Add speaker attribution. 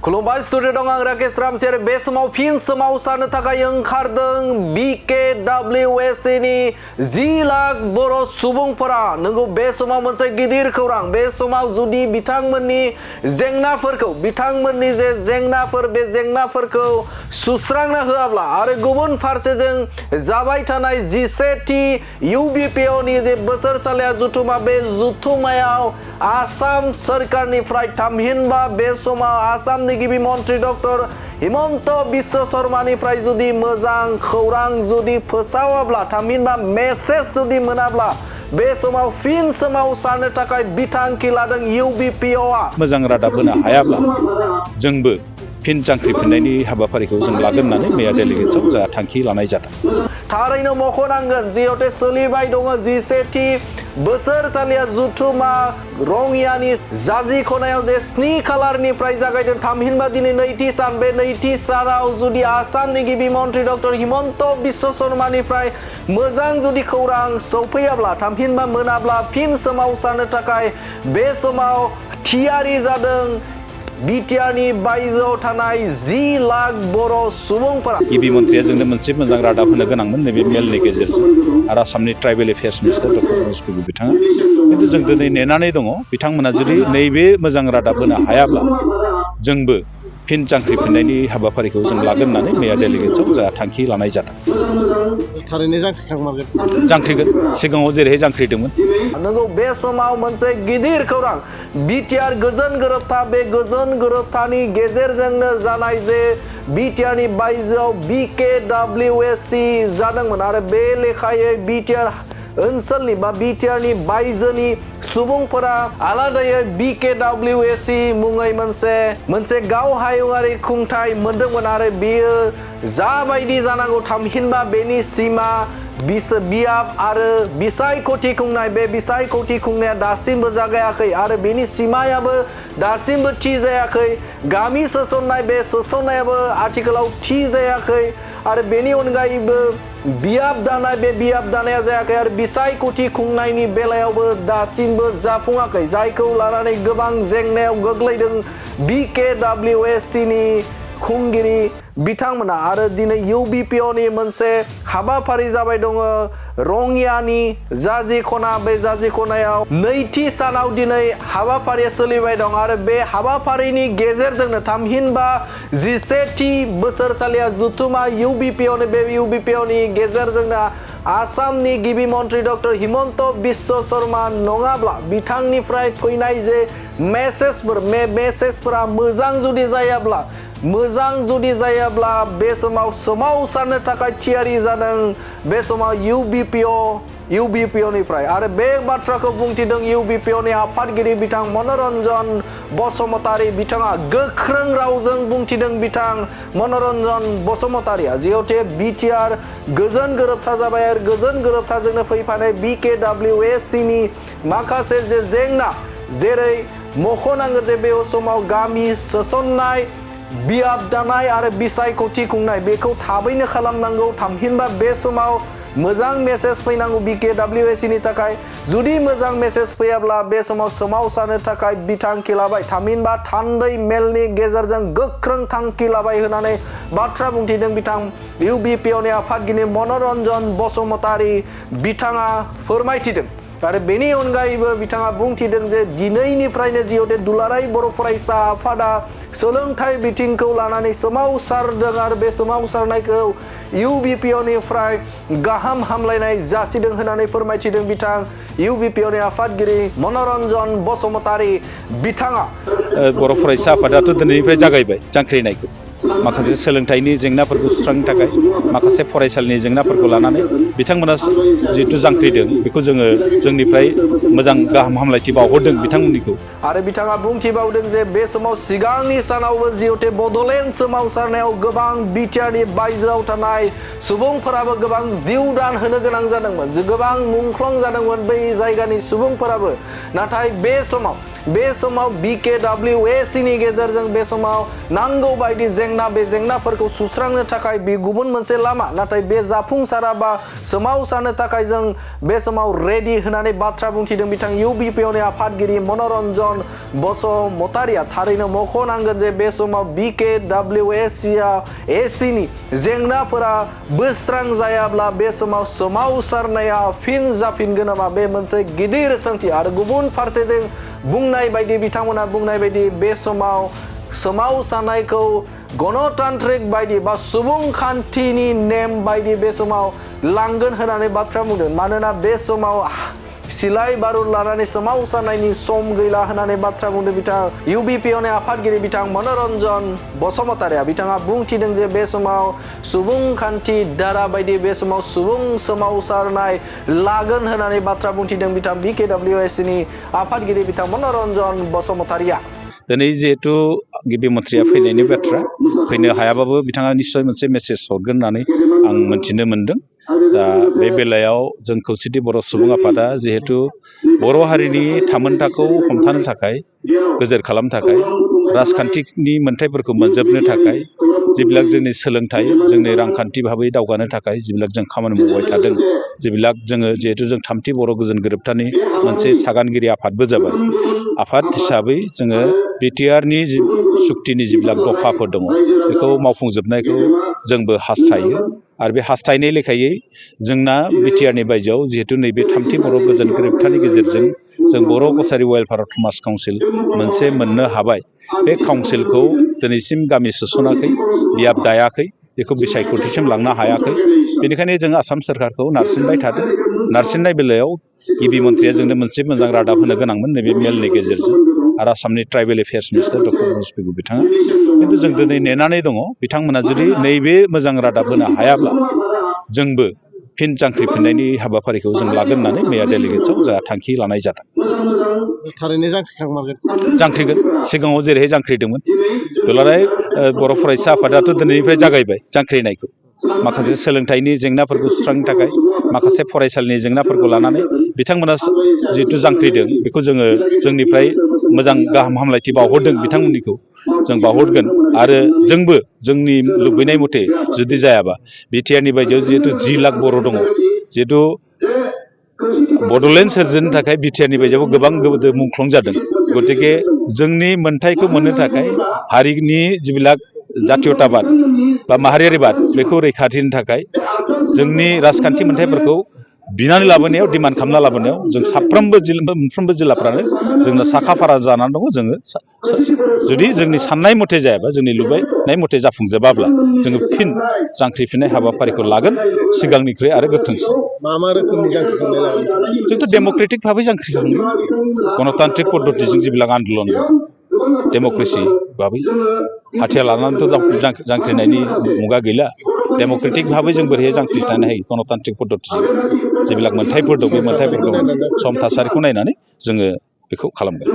Speaker 1: खुलुमबाय स्टुडिअ दं आं राकेश रामसियार बे समाव फिन सोमावसारनो थाखाय ओंखारदों BKWSC नि 10 लाख बर' सुबुंफोरा नंगौ बे समाव मोनसे गिदिर खौरां बे समाव जुदि बिथांमोननि जेंनाफोरखौ बिथांमोननि जे जेंनाफोर बे जेंनाफोरखौ सुस्रांना होआब्ला आरो गुबुन फारसेजों जाबाय थानाय 11थि UBPO नि जे बोसोरसालिया जुथुमा बे जुथुमायाव आसाम सरकारनिफ्राय थामहिनबा बे समाव आसाम गिबि मन्त्री डक्टर हिमन्त बिश्व शर्मानिफ्राय जुदि मोजां खौरां जुदि फोसावाब्ला थामहिनबा मेसेज जुदि मोनाब्ला बे समाव फिन सोमावसारनो थाखाय बिथांखि लादों UBPOआ
Speaker 2: मोजां रादाब होनो हायाब्ला जोंबो फिन जांख्रिफिननायनि हाबाफारिखौ जों लागोन होननानै मैया डेलिगेट्सआव जोंहा थांखि लानाय जादों।
Speaker 1: थारैनो मख'नांगोन जिहेतु सोलिबाय दङ 11थि बोसोरसालिया जुथुमा रङियानि जाजि खनायाव जे 7 खालारनिफ्राय जागायदों थामहिनबा दिनै नैथि सान बे नैथि सानाव जुदि आसामनि गिबि मन्त्री डक्टर हिमन्त बिश्व शर्मानिफ्राय मोजां जुदि खौरां सौफैयाब्ला थामहिनबा मोनाब्ला फिन सोमावसारनो थाखाय बे समाव थियारि जादों बिटिआरनि बायजोआव थानाय 10 लाख बर' सुबुंफोरा।
Speaker 2: गिबि मन्थ्रिया जोंनो मोनसे मोजां रादाब होनो गोनांमोन नैबे मेलनि गेजेरजों आरो आसामनि tribal affairs minister doctor Manoj Pegu बिथाङा खिन्थु जों दिनै नेनानै दङ बिथांमोना जुदि नैबे मोजां रादाब होनो हायाब्ला जोंबो फिन जांख्रिफिननायनि हाबाफारिखौ जों लागोन होननानै मैया डेलिगेट्सआव जोंहा थांखि लानाय जादों।
Speaker 3: थारैनो जांख्रिखांमारगोन
Speaker 2: जांख्रिगोन सिगाङाव जेरैहाय जांख्रिदोंमोन
Speaker 1: नंगौ बे समाव मोनसे गिदिर खौरां बिटिआर गोजोन गोरोबथा बे गोजोन गोरोबथानि गेजेरजोंनो जानाय जे बिटिआरनि बायजोआव BKWSC जादोंमोन आरो बे लेखायै बिटिआर ओनसोलनि बा बिटिआरनि बायजोनि सुबुंफोरा आलादायै BKWSC मुङै मोनसे गाव हायुङारि खुंथाय मोनदोंमोन आरो बेयो जाबायदि जानांगौ थामहिनबा बेनि सिमा बियाब आरो बिसायख'थि खुंनाय बे बिसायख'थि खुंनाया दासिमबो जागायाखै आरो बेनि सिमायाबो दासिमबो थि जायाखै गामि सोसननाय बे सोसननायाबो आथिखालाव थि जायाखै आरो बेनि अनगायैबो बियाब दानाय बे बियाब दानाया जायाखै आरो बिसायख'थि खुंनायनि बेलायावबो दासिमबो जाफुङाखै जायखौ लानानै गोबां जेंनायाव गोग्लैदों BKWSC नि खुंगिरि बिथांमोना आरो दिनै UBPO नि मोनसे हाबाफारि जाबाय दङ रङियानि जाजि खना बे जाजि खनायाव नैथि सानाव दिनै हाबाफारिया सोलिबाय दं आरो बे हाबाफारिनि गेजेरजोंनो थामहिनबा 11थि बोसोरसालिया जुथुमा UBPO नि बे UBPO नि गेजेरजोंनो आसामनि गिबि मन्त्री डक्टर हिमन्त बिश्व शर्मा नङाब्ला बिथांनिफ्राय फैनाय जे मेसेजफोरा मोजां जुदि जायाब्ला बे समाव सोमावसारनो थाखाय थियारि जादों बे समाव UBPO निफ्राय आरो बे बाथ्राखौ बुंथिदों UBPO नि आफादगिरि बिथां न-मनरनजन बसुमतारी बिथाङा गोख्रों रावजों बुंथिदों बिथां न-मनरनजन बसुमतारीया जिहेतु बिटिआर गोजोन गोरोबथा जाबाय आरो गोजोन गोरोबथाजोंनो फैफानाय BKWSC नि माखासे जे जेंना जेरै मख'नांगोन जे बे समाव गामि सोसननाय बियाब दानाय आरो बिसायख'थि खुंनाय बेखौ थाबैनो खालामनांगौ थामहिनबा बे समाव मोजां मेसेज फैनांगौ BKWSC नि थाखाय जुदि मोजां मेसेज फैयाब्ला बे समाव सोमावसारनो थाखाय बिथांखि लाबाय थामहिनबा थान्दै मेलनि गेजेरजों गोख्रों थांखि लाबाय होननानै बाथ्रा बुंथिदों बिथां UBPO नि आफादगिरि मनरन्जन बसुमतारी बिथाङा फोरमायथिदों आरो बेनि अनगायैबो बिथाङा बुंथिदों जे दिनैनिफ्रायनो जिहेतु दुलाराय बर' फरायसा आफादा सोलोंथाइ बिथिंखौ लानानै सोमावसारदों आरो बे सोमावसारनायखौ UBPO निफ्राय गाहाम हामलायनाय जासिदों होननानै फोरमायथिदों बिथां UBPO नि आफादगिरि मनरन्जन बसुमतारी बिथाङा
Speaker 2: बर' फरायसा आफादाथ' दिनैनिफ्राय जागायबाय जांख्रिनायखौ माखासे सोलोंथाइनि जेंनाफोरखौ सुस्रांनो थाखाय माखासे फरायसालिनि जेंनाफोरखौ लानानै बिथांमोना जिहेतु जांख्रिदों बेखौ जोङो जोंनिफ्राय मोजां गाहाम हामलायथि बावहरदों बिथांमोननिखौ
Speaker 1: आरो बिथाङा बुंथिबावदों जे बे समाव सिगांनि सानावबो जिहेतु बड'लेण्ड सोमावसारनायाव गोबां बिटिआरनि बायजोआव थानाय सुबुंफोराबो गोबां जिउ दान होनो गोनां जादोंमोन गोबां मुंख्लं जादोंमोन बै जायगानि सुबुंफोराबो नाथाय बे समाव बे समाव BKWAC नि गेजेरजों बे समाव नांगौ बायदि जेंना बे जेंनाफोरखौ सुस्रांनो थाखाय बे गुबुन मोनसे लामा नाथाय बे जाफुंसाराबा सोमावसारनो थाखाय जों बे समाव रेडि होनानै बाथ्रा बुंथिदों बिथां UBPनि आफादगिरि मनरनजन बसुमतारिया थारैनो मख'नांगोन जे बे समाव BKWAC नि जेंनाफोरा बोस्रां जायाब्ला बे समाव सोमावसारनाया फिन जाफिनगोन नामा बे मोनसे गिदिर सोंथि आरो गुबुन फारसेथिं बुंनाय बायदि बिथांमोना बुंनाय बायदि बे समाव सोमावसारनायखौ गणतान्त्रिक बायदि बा सुबुंखान्थिनि नेम बायदि बे समाव लांगोन होननानै बाथ्रा बुंदों मानोना बे समाव सिलाइ बारुद लानानै सोमावसारनायनि सम गैला होननानै बाथ्रा बुंदों बिथां UBPनि आफादगिरि बिथां मनरनजन बसुमतारिया बिथाङा बुंथिदों जे बे समाव सुबुंखान्थि दारा बायदि बे समाव सुबुं सोमावसारनाय लागोन होननानै बाथ्रा बुंथिदों बिथां BKWAC नि आफादगिरि बिथां मनरनजन बसुमतारिया
Speaker 2: दिनै जिहेतु गिबि मन्थ्रिया फैनायनि बाथ्रा फैनो हायाबाबो बिथाङा निश्चय मोनसे मेसेज हरगोन होननानै आं मोनथिनो मोनदों दा बे बेलायाव जों खौसेथि बर' सुबुं आफादा जिहेतु बर' हारिनि थामोनथाखौ हमथानो थाखाय गोजोर खालामनो थाखाय राजखान्थिनि मोनथायफोरखौ मोनजोबनो थाखाय जिबिलाक जोंनि सोलोंथाइ जोंनि रांखान्थि भाबै दावगानो थाखाय जिबिलाक जों खामानि मावबाय थादों जिबिलाक जोङो जिहेतु जों थामथि बर' गोजोन गोरोबथानि मोनसे सागानगिरि आफादबो जाबाय आफाद हिसाबै जोङो बिटिआरनि सुक्तिनि जिबिलाक दफाफोर दङ बेखौ मावफुंजोबनायखौ जोंबो हास्थायो आरो बे हास्थायनाय लेखायै जोंना बिटिआरनि बायजोआव जिहेतु नैबे थामथि बर' गोजोन गोरोबथानि गेजेरजों जों बर' कसारि वेलफेयार समाज काउन्सिल मोनसे मोननो हाबाय बे काउन्सिलखौ दिनैसिम गामि सोसनाखै बियाब दायाखै बेखौ बिसायख'थिसिम लांनो हायाखै बेनिखायनो जों आसाम सोरखारखौ नारसिनबाय थादों नारसिननाय बेलायाव गिबि मन्थ्रिया जोंनो मोनसे मोजां रादाब होनो गोनांमोन नैबे मेलनि गेजेरजों आरो आसामनि tribal affairs minister doctor Manoj Pegu बिथाङा खिन्थु जों दिनै नेनानै दङ बिथांमोना जुदि नैबे मोजां रादाब होनो हायाब्ला जोंबो फिन जांख्रिफिननायनि हाबाफारिखौ जों लागोन होननानै मैया डेलिगेट्सआव जोंहा थांखि लानाय जादों
Speaker 3: थारैनो जांख्रिखांमारगोन
Speaker 2: जांख्रिगोन सिगाङाव जेरैहाय जांख्रिदोंमोन दुलाराय बर' फरायसा आफादाथ' दिनैनिफ्राय जागायबाय जांख्रिनायखौ माखासे सोलोंथाइनि जेंनाफोरखौ सुस्रांनो थाखाय माखासे फरायसालिनि जेंनाफोरखौ लानानै बिथांमोना जिहेतु जांख्रिदों बेखौ जोङो जोंनिफ्राय मोजां गाहाम हामलायथि बावहरदों बिथांमोननिखौ जों बावहरगोन आरो जोंबो जोंनि लुबैनाय मथे जुदि जायाबा बिटिआरनि बायजोआव जिहेतु 10 लाख बर' दङ जिहेतु बड'लेण्ड सोरजिनो थाखाय बिटिआरनि बायजोआव गोबां गोदो मुंख्लं जादों गतिके जोंनि मोनथायखौ मोननो थाखाय हारिनि जिबिलाक जातीयताबाद बा माहारियारिबाद बेखौ रैखाथिनि थाखाय जोंनि राजखान्थि मोनथायफोरखौ बिनानै लाबोनायाव डिमान्ड खालामना लाबोनायाव जों मोनफ्रोमबो जिल्लाफ्रानो जोंनो साखा-फारा जानानै दङ जोङो जुदि जोंनि साननाय मथे जायाबा जोंनि लुबैनाय मथे जाफुंजोबाब्ला जोङो फिन जांख्रिफिननाय हाबाफारिखौ लागोन सिगांनिख्रुइ आरो गोख्रोंसिन
Speaker 3: मा रोखोमनि जांख्रिखांनाय लागोन
Speaker 2: जोंथ' डेम'क्रेटिक भाबै जांख्रिखांनो गणतान्त्रिक पद्धतिजों जिबिलाक आन्दलन डेम'क्रेसि भाबै हाथियार लानानैथ' जांख्रिनायनि मुगा गैला डेम'क्रेटिक भाबै जों बोरैहाय जांख्रिथानो हायो गणतान्त्रिक पद्धतिजों जिबिलाक मोनथायफोर दं बे मोनथायफोरखौ सम थासारिखौ नायनानै जोङो बेखौ खालामगोन